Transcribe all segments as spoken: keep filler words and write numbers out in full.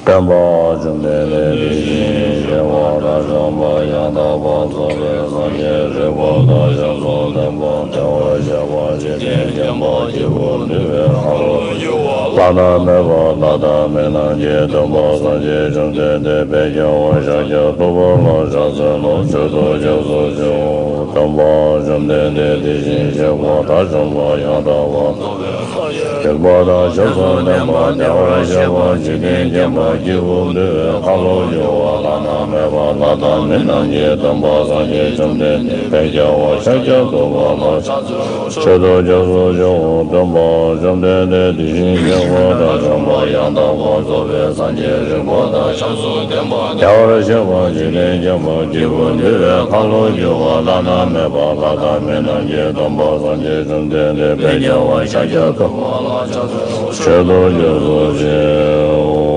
སྟོན་པ་བཅོམ་ལྡན་འདས་དེ་བཞིན་གཤེགས་པ་དང་བྱམས་པ་ཡང་དག་པར་རྫོགས་པའི་སངས་རྒྱས་རིག་པ་དང་ཞབས་སུ་ལྡན་པ། བདེ་བར་གཤེགས་པ་འཇིག་རྟེན་མཁྱེན་པ་སྐྱེས་བུ་འདུལ་བའི་ཁ་ལོ་སྒྱུར་བ། བླ་ན་མེད་པ་ལྷ་དང་མི་རྣམས་ཀྱི་སྟོན་པ་སངས་རྒྱས་བཅོམ་ལྡན་འདས་དཔལ་རྒྱལ་བ་ཤཱཀྱ་ཐུབ་པ་ལ་ཕྱག་འཚལ་ལོ། མཆོད་དོ་སྐྱབས་སུ་མཆིའོ། སྟོན་པ་བཅོམ་ལྡན་འདས་དེ་བཞིན་གཤེགས་པ་དང་བྱམས་པ་ཡང་དག་པར་རྫོགས་པའི་སངས་རྒྱས་རིག་པ་དང་ཞབས་སུ་ལྡན་པ། བདེ་བར་གཤེགས་པ་འཇིག་རྟེན་མཁྱེན་པ་སྐྱེས་བུ་འདུལ་བའི་ཁ་ལོ་སྒྱུར་བ། བླ་ན་མེད་པ་ལྷ་དང་མི་རྣམས་ཀྱི་སྟོན་པ་སངས་རྒྱས་བཅོམ་ལྡན་འདས་དཔལ་རྒྱལ་བ་ཤཱཀྱ་ཐུབ་པ་ལ་ཕྱག་འཚལ་ལོ། མཆོད་དོ་སྐྱབས་སུ་མཆིའོ། སྟོན་པ་བཅོམ་ལྡན་འདས་དེ་བཞིན་གཤེགས་པ་དང་བྱམས་པ་ཡང་དག་པར་རྫོགས་པའི་སངས་རྒྱས་རིག་པ་དང་ཞབས་སུ་ལྡན་པ། བདེ་བར་གཤེགས་པ་འཇིག་རྟེན་མཁྱེན་པ་སྐྱེས་བུ་འདུལ་བའི་ཁ་ལོ་སྒྱུར་བ། བླ་ན་མེད་པ་ལྷ་དང་མི་རྣམས་ཀྱི་སྟོན་པ་སངས་རྒྱས་བཅོམ་ལྡན་འདས་དཔལ་རྒྱལ་བ་ཤཱཀྱ་ཐུབ་པ་ལ་ཕྱག་འཚལ་ལོ། མཆོད་དོ་སྐྱབས་སུ་མཆིའོ།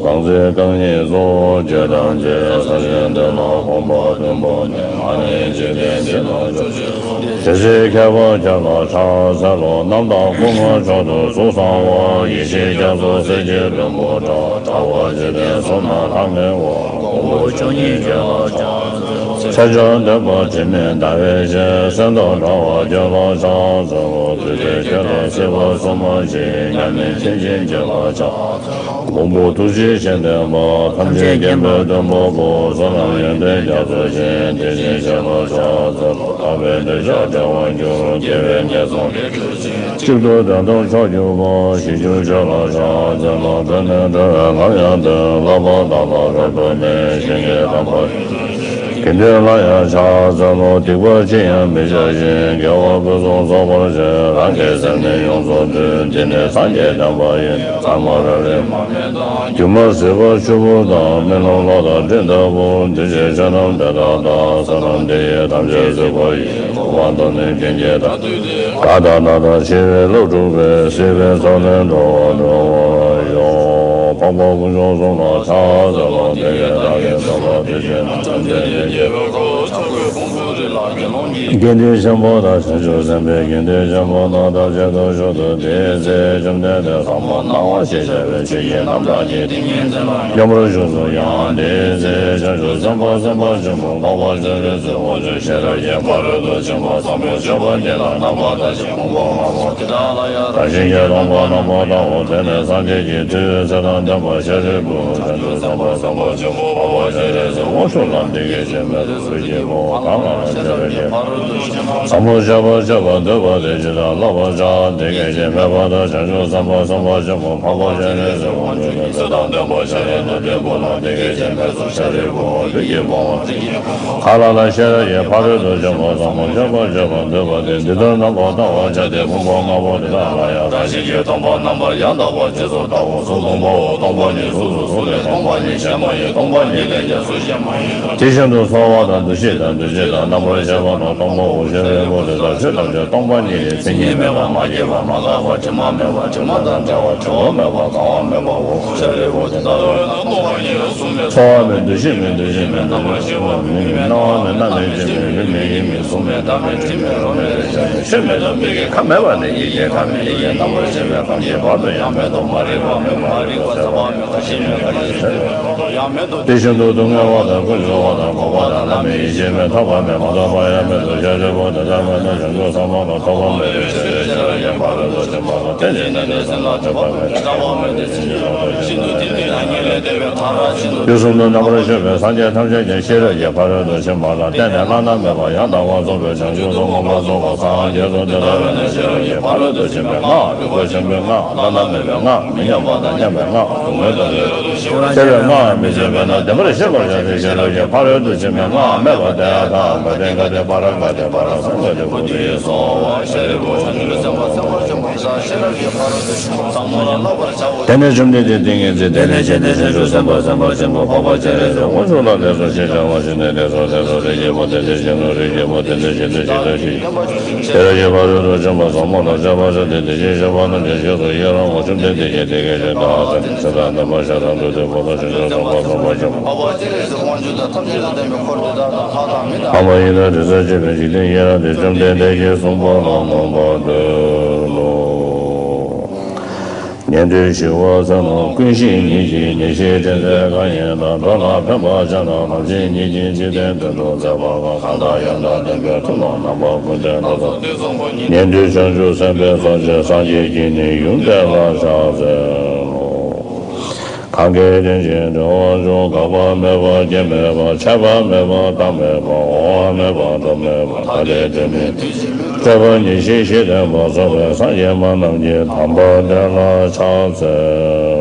གང་ཚེ་རྐང་གཉིས་སུ་བྱོན་ཐམས་ཅད། ས་གཞི་འདི་ལ་གོམ་པ་བདུན་བོར་ནས། ང་ནི་འཇིག་རྟེན་འདི་ལ་སྐྱབས་སུ་མཆི། དེ་ཚེ་མཁས་པ་ཁྱེད་ལ་ཕྱག་འཚལ་ལོ། རྣམ་དག་སྐུ་མངའ་མཆོག་ཏུ་གཟུགས་བཟང་བ། ཡེ་ཤེས་རྒྱ་མཚོ་གསེར་གྱི་ལྷུན་པོ་འདྲ། གྲགས་པ་འཇིག་རྟེན་གསུམ་ན་ལྷང་ངེ་བ། གོང་བུ་བཅུ་གཉིས་ཁྱེད་ལ་ཕྱག་འཚལ་ལོ། མཚན་མཆོག་ལྡན་པ་དྲི་མེད་ཟླ་བའི་ཞལ། གསེར་མདོག་འདྲ་བ་ཁྱེད་ལ་ཕྱག་འཚལ་ལོ། བདུད་སྡེ་ཁྱེད་ལ་སྲིད་པ་གསུམ་མ་མཆིས། མཉམ་མེད་མཁྱེན་ཅན་ཁྱེད་ལ་ཕྱག་འཚལ་ལོ། མང་པོ་ཐུགས་རྗེ་ཆེན་ལྡན་པ། ཐམས་ཅད་མཁྱེན་པའི་མགོན་པོ་པོ། བསོད་ནམས་ཡོན་ཏན་རྒྱ་མཚོ་ཆེ། དེ་བཞིན་གཤེགས་ལ་ཕྱག་འཚལ་ལོ། ཐར་པའི་འདོད་ཆགས་བྲལ་བར་འགྱུར། དགེ་བའི་ངན་སོང་ལས་གྲོལ་ཞིང་། གཅིག་ཏུ་དོན་དམ་མཆོག་གྱུར་པ། ཞི་ཞུ་ཁྱོད་ལ་ཕྱག་འཚལ་ལོ། བོད་ནས་འགྲོ་བའི་ངག་ཡང་བསྟོད། བསླབ་པ་དག་ལ་རབ་ཏུ་གནས། གཞན་གྱི་དམ་པ་ཡི་དགེ་འདུན་ལ་ཡང་ཕྱག་འཚལ་ལོ། སྡིག་པ་ཅི་ཡང་མི་བྱ་ཞིང་། དགེ་བ་ཕུན་སུམ་ཚོགས་པར་བྱེད། རང་གི་སེམས་ནི་ཡོངས་སུ་འདུལ། འདི་ནི་སངས་རྒྱས་བསྟན་པ་ཡིན། ཚད་མ་རབ་རིམ་མ་མེད་དང་། སྒྱུ་མ་ཟིལ་པ་ཆུ་བུར་དང་། རྨི་ལམ་གློག་དང་སྤྲིན་ལྟ་བུར། འདུས་བྱས་ཆོས་རྣམས་དེ་ལྟར་བལྟ། བསོད་ནམས་འདི་ཡིས་ཐམས་ཅད་གཟིགས་པ་ཡི། གོ་འཕང་དང་ནི་ལྡན་གྱི་མཐའ། གང་དང་ན་དང་ཕྱི་བའི་ལོག་སྒྲུབ་པའི། སྲིད་པའི་མཚོ་ལས་འགྲོ་བ་སྒྲོལ་བར་ཤོག། འཕགས་པ་དཀོན་མཆོག་གསུམ་ལ་ཕྱག་འཚལ་ལོ། དེ་ཡི་བདག་ཉིད་སྟོན་པ་དེ་བཞིན་ནོ། དགེ་འདུན་ཆེན་པོ་དང་། བྱང་ཆུབ་སེམས་དཔའི་དགེ་འདུན་ཆེན་པོ་རྣམས་ཐམས་ཅད་ཐོབ་གྱུར་ཏོ། དེའི་ཚེ་བཅོམ་ལྡན་འདས་ཟབ་མོ་སྣང་བ་ཞེས་བྱ་བའི་ཆོས་ཀྱི་རྣམ་གྲངས་ཀྱི་ཏིང་ངེ་འཛིན་ལ་སྙོམས་པར་ཞུགས་སོ། ཡང་དེའི་ཚེ་བྱང་ཆུབ་སེམས་དཔའ་སེམས་དཔའ་ཆེན་པོ་འཕགས་པ་སྤྱན་རས་གཟིགས་དབང་ཕྱུག་ཤེས་རབ་ཀྱི་ཕ་རོལ་ཏུ་ཕྱིན་པ་ཟབ་མོ་སྤྱོད་པ་ཉིད་ལ་རྣམ་པར་ཐར་ཞིང་། ཕུང་པོ་ལྔ་པོ་དེ་དག་ལ་ཡང་རང་བཞིན་གྱིས་སྟོང་པར་རྣམ་པར་བལྟའོ། དེ་ནས་སངས་རྒྱས་ཀྱི་མཐུས་ཚེ་དང་ལྡན་པ་ཤཱ་རིའི་བུས་བྱང་ཆུབ་སེམས་དཔའ་སེམས་དཔའ་ཆེན་པོ་འཕགས་པ་སྤྱན་རས་གཟིགས་དབང་ཕྱུག་ལ་འདི་སྐད་ཅེས་སྨྲས་སོ། གཟུགས་ཀྱི་ཕུང་པོ་གང་ལ་ཡང་ཤེས་རབ་ཀྱི་ཕ་རོལ་ཏུ་ཕྱིན་པ་ཟབ་མོ་སྤྱད་པ་སྤྱད་པར་འདོད་པ་དེས་ཇི་ལྟར་བསླབ་པར་བྱ། དེ་སྐད་ཅེས་སྨྲས་པ་དང་། བྱང་ཆུབ་སེམས་དཔའ་སེམས་དཔའ་ཆེན་པོ་འཕགས་པ་སྤྱན་རས་གཟིགས་དབང་ཕྱུག་གིས་ཚེ་དང་ལྡན་པ་ཤཱ་ར་དྭ་ཏིའི་བུ་ལ་འདི་སྐད་ཅེས་སྨྲས་སོ། ཤཱ་རིའི་བུའམ། ལུས་ཀྱི་ཕུང་པོ་གང་ལ་ཡང་ཤེས་རབ་ཀྱི་ཕ་རོལ་ཏུ་ཕྱིན་པ་ཟབ་མོ་སྤྱད་པ་སྤྱད་པར་འདོད་པ་དེས་འདི་ལྟར་རྣམ་པར་བལྟ་བར་བྱ་སྟེ། ཕུང་པོ་ལྔ་པོ་དེ་དག་ལ་ཡང་རང་བཞིན་གྱིས་སྟོང་པར་རྣམ་པར་ཡང་དག་པར་རྗེས་སུ་བལྟའོ། གཟུགས་སྟོང་པའོ། སྟོང་པ་ཉིད་གཟུགས་སུ་གཟུགས་ལས་སྟོང་པ་ཉིད་གཞན་མ་ཡིན། སྟོང་པ་ཉིད་ལས་ཀྱང་གཟུགས་གཞན་མ་ཡིན། དེ་བཞིན་དུ་ཚོར་བ་དང་། འདུ་ཤེས་དང་། འདུ་བྱེད་དང་། རྣམ་པར་ཤེས་པ་རྣམས་སྟོང་པའོ། ཤཱ་རིའི་བུ། དེ་དག་ཆོས་ཐམས་ཅད་སྟོང་པ་ཉིད་ལས། མཚན་ཉིད་མེད་པ། མ་སྐྱེས་པ། མ་འགགས་པ། དྲི་མ་མེད་པ། དྲི་མ་དང་བྲལ་བ། བྲི་བ་མེད་པ། གང་བ་མེད་པའོ། ཤཱ་རིའི་བུ། དེ་ལྟ་བས་ན་སྟོང་པ་ཉིད་ལ་གཟུགས་མེད། ཚོར་བ་མེད། འདུ་ཤེས་མེད། འདུ་བྱེད་མེད། རྣམ་པར་ཤེས་པ་མེད། སྣང་བ་མེད། རྣམ་མེད་རྐྱེན་མེད། རིག་མེད་ཡིད་མེད་གཟུགས་མེད། སྒྲ་མེད་དྲི་མེད་རོ་མེད། རེག་བྱ་མེད། ཆོས་མེད་དོ། མིག་གི་ཁ་མེད་པ་ནས་ཡིད་ཀྱི་ཁ་མེད། ཡིད་ཀྱི་རྣམ་པར་ཤེས་པའི་ཁམས་ཀྱི་བར་དུ་ཡང་མེད་དོ། མ་རིག་པ་མེད། མ་རིག་པ་ཟད་པ་མེད། ཤེས་མེད། ཁ་ཅིག་ཟད་པའི་བར་དུ་ཡང་མེད་དོ། དེ་བཞིན་དུ་སྡུག་བསྔལ་བ་དང་། ཀུན་འབྱུང་བ་དང་། འགོག་པ་དང་། ལམ་མེད། ཡེ་ཤེས་མེད། ཐོབ་པ་མེད། མ་ཐོབ་པ་ཡང་མེད་དོ། ཤཱ་རིའི་བུ། དེ་ལྟ་བས་ན་བྱང་ཆུབ་སེམས་དཔའ་ལ་ཐོབ་པ་མེད་པའི་ཕྱིར། ཤེས་རབ་ཀྱི་ཕ་རོལ་ཏུ་ཕྱིན་པ་ལ་བརྟེན་ནས་ནི་ནི་སེམས་ལ་སྒྲིབ་པ་མེད། ཀྱང་རྟག་པ་མེད་དེ། ཕྱིན་ཅི་ལོག་ཏུ་ཤིན་ཏུ་དེ་ནི་ཉིད་ལས་འདས་པའི་མཐར་ཕྱིན་ཏོ། དུས་གསུམ་དུ་རྣམ་པར་ཤེས་པའི་སངས་རྒྱས་ཐམས་ཅད་ཀྱང་ཤེས་རབ་ཀྱི་ཕ་རོལ་ཏུ་ཕྱིན་པ་ལ་བརྟེན་ནས་བླ་ན་མེད་པ་ཡང་དག་པར་རྫོགས་པའི་བྱང་ཆུབ་ཏུ་མངོན་པར་རྫོགས་པར་སངས་རྒྱས་སོ། དེ་ལྟ་བས་ན་ཤེས་རབ་ཀྱི་ཕ་རོལ་ཏུ་ཕྱིན་པའི་སྔགས། རིག་པ་ཆེན་པོའི་སྔགས། བླ་ན་མེད་པའི་སྔགས། མི་མཉམ་པ་དང་མཉམ་པའི་སྔགས། སྡུག་བསྔལ་དང་བྲལ་བའི་སྔགས། བརྩེ་བའི་སྔགས་མི་བརྗེད་པས་ན་བདེན་པར་གཤེགས་པར་བྱ་སྟེ། ཤེས་རབ་ཀྱི་ཕ་རོལ་ཏུ་ཕྱིན་པའི་སྔགས་སྨྲས་པ། ཏདྱ་ཐཱ། ག་ཏེ་ག་ཏེ་པཱ་ར་ག་ཏེ་པཱ་ར་སཾ་ག་ཏེ་བོ་དྷི་སྭཱ་ཧཱ། ཤཱ་རིའི་བུ། བྱང་ཆུབ་སེམས་དཔའ་སེམས་དཔའ་ཆེན་པོ་དེ་དག་ཤེས་རབ་ཀྱི་ཕ་རོལ་ཏུ་ཕྱིན་པ་ཟབ་མོ་ལ་བསླབ་པར་བྱའོ། དེ་ནས་བཅོམ་ལྡན་འདས་ཏིང་ངེ་འཛིན་དེ་ལས་བརྗེད་དེ། བྱང་ཆུབ་སེམས་དཔའ་སེམས་དཔའ་ཆེན་པོ་འཕགས་པ་སྤྱན་རས་གཟིགས་དབང་ཕྱུག་ལ་ལེགས་སོ་ཞེས་བྱ་བ་ཞུས་ནས། ལེགས་སོ་ལེགས་སོ། རིགས་ཀྱི་བུ་དེ་འདྲ་ཞིག་ནོ། རིགས་ཀྱི་བུ་དེ་འདྲ་ཞིག་ཏུ་ཞེས་བྱ་ཞིང་། ཤེས་རབ་ཀྱི་ཕ་རོལ་ཏུ་ཕྱིན་པ་ཟབ་མོ་ལ་སྤྱད་པར་བྱ་སྟེ། དེ་བཞིན་གཤེགས་པ་རྣམས་ཀྱང་རྗེས་སུ་ཡི་རང་ངོ་། བཅོམ་ལྡན་འདས་ཀྱིས་དེ་སྐད་ཅེས་བསྟན་པ་ཟེར། ཚེ་དང་ལྡན་པ་ཤ་ཟ་འགྲོ་དྲུག་པོ་དང་། བྱང་ཆུབ་སེམས་དཔའ་སེམས་དཔའ་ཆེན་པོ། འཕགས་པ་སྤྱན་རས་གཟིགས་དབང་ཕྱུག་དང་། ཐམས་ཅད་དང་ལྡན་པའི་འཁོར་དེ་དག་དང་། ལྷ་དང་མི་དང་། འཕགས་པ་ཡི་དྭགས་དྲི་ཟར་བཅས་པའི་འཇིག་རྟེན་ཡི་རངས་ཏེ། བཅོམ་ལྡན་འདས་ཀྱིས་གསུངས་པ་ལ་མོས་པར་འདོད་ལོ། ཉན་ཐོས་ཞི་བ་ཚོལ་རྣམས་ཀུན་ཤེས་ཉིད་ཀྱིས། ཉེར་ཞིའི་དྲན་རྩེས་གང་ཡིན་དང་། འགྲོ་ལ་ཕན་པར་བྱ་རྣམས་ནམ་ཞིག་ཉིད་ཀྱིས། འཇིག་རྟེན་དོན་དུ་མཛད་པ་གང་། གང་དག་ཡང་དག་བསྟན་པའི་མཐུ་རྣམས་རྣམ་པ་ཀུན་ལྡན་ལ་སོགས། ཉན་ཐོས་བྱང་ཆུབ་སེམས་དཔའི་ཚོགས་བཅས་སངས་རྒྱས་ཀྱིས་ནི་ཡོངས་བསྟན་ལ་ཕྱག་འཚལ་ལོ། གང་གིས་དེ་བཞིན་འགྲོ་བ་ཀུན། འགག་པ་མེད་པ་སྐྱེ་མེད་པ། ཆད་པ་མེད་པ་རྟག་མེད་པ། འོང་བ་མེད་པ་འགྲོ་མེད་པ། ཐ་དད་དོན་མེད་བསྟོད་པ་ཉེར་ཞིའི་གཞི་བརྟན་པ་སོགས་པའི་སངས་རྒྱས་སྨྲ་རྣམས་ཀྱི་དམ་པ་དེ་ལ་ཕྱག་འཚལ།